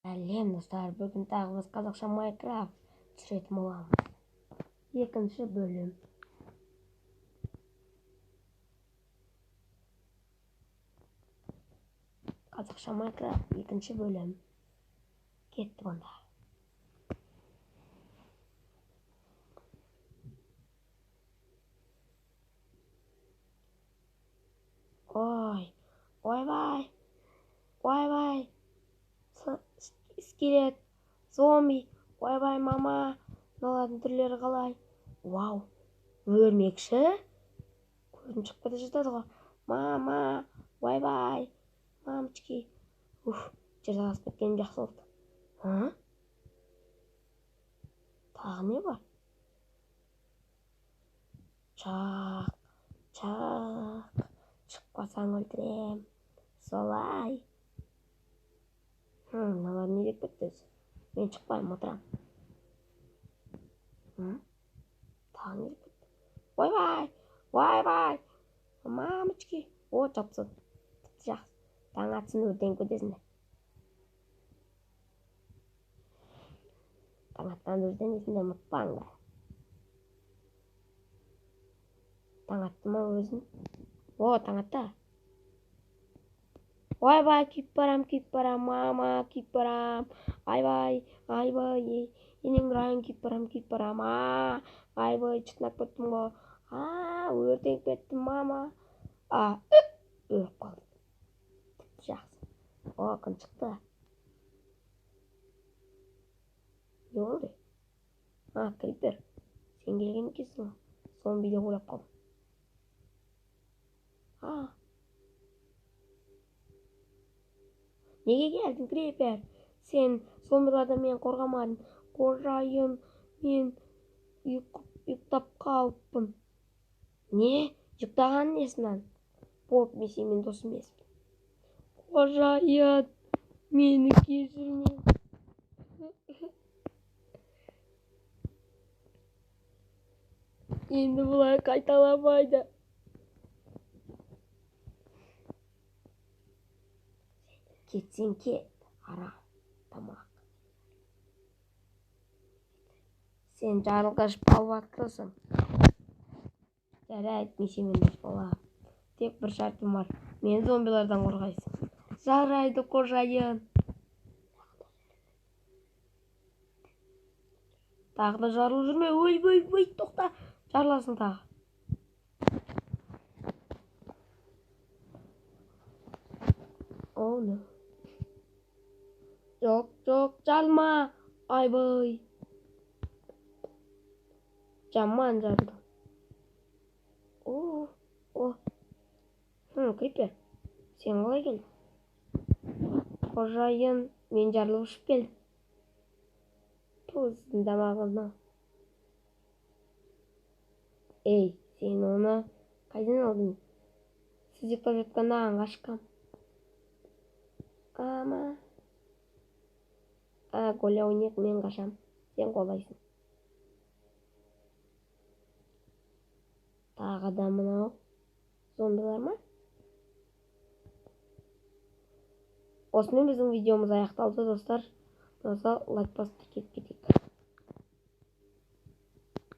Сәлем достар, бүгін тағы біз қазақша Майнкрафт түсіретін боламыз. Екінші бөлім. Қазақша Майнкрафт екінші бөлім. Кеттік онда. Ой, ойбай, ойбай. Скелет, зомби, ойбай, мама, мыналардың түрлері қалай? Вау, өрмекші? Көзім шығып кете жатады ғой. Мама, ойбай, мамочки. Уф, жерде асып кеткенім жақсы болды. А? Тағы не бар? Чақ, чақ, шығып қалсаң өлтірем. Солай. Мыналар не деп кетті өзі? Мен шықпаймын, отырамын. Тағы не деп кетті? Ойбай, ойбай, мамочки. О, жапсың. Тіпті жақсы. Таң атсын, өртеніп кетесіңдер. Таң атқан өртенесіңдер, ұмытпаңдар. Таң атты ма өзін? О, таң атты. Ойбай, күйіп барам, күйіп барам, мама, күйіп барам. Айбай, айбай, енең ұрайын, күйіп барам, күйіп барам. А, айбай, шытынап кеттім ғой. А, өртеніп кеттім, мама. А, өліп қалдым. Тіпті жақсы. О, күн шықты. Не болды? А, крипер. Сен келген екенсің ғой. Зомби деп ойлап қалдым. А. Неге келдің, крипер? Сен зомбилардан мені қорғамадың. Қожайын, мен ұйықтап қалыппын. Не? Ұйықтаған несінен? Боп, мен сенімен дос емеспін. Қожайын, мені кешірме. Енді бұлай қайталамайды. Кетсең кет, арам, тамақ. Сен жарылғаш балбаттысың. Жарайды, мен сенімен дос боламын. Тек бір шартым бар. Мені зомбилардан қорғайсың. Жарайды, қожайын. Тағы да жарылып жүрме. Ой, ой, ой, тоқта. Жарыласың тағы. О, no. Жоқ, жоқ, жарылма. Айбай. Жаман жарылды. О, о. Крипер, сен қалай келдің? Қожайын, мен жарылып ұшып келдім. Ту, сіздің тамағыңызды. Ей, сен оны қайдан алдың? Сіз ұйықтап жатқанда аңға шыққам. Ама. А, Голя ойнайық, мен қашам. Сен қолдайсың. Тағы да мынау зомбилар ма? Осымен біздің видеомыз аяқталды, достар. Болса лайк басып тіркеліп кетейік.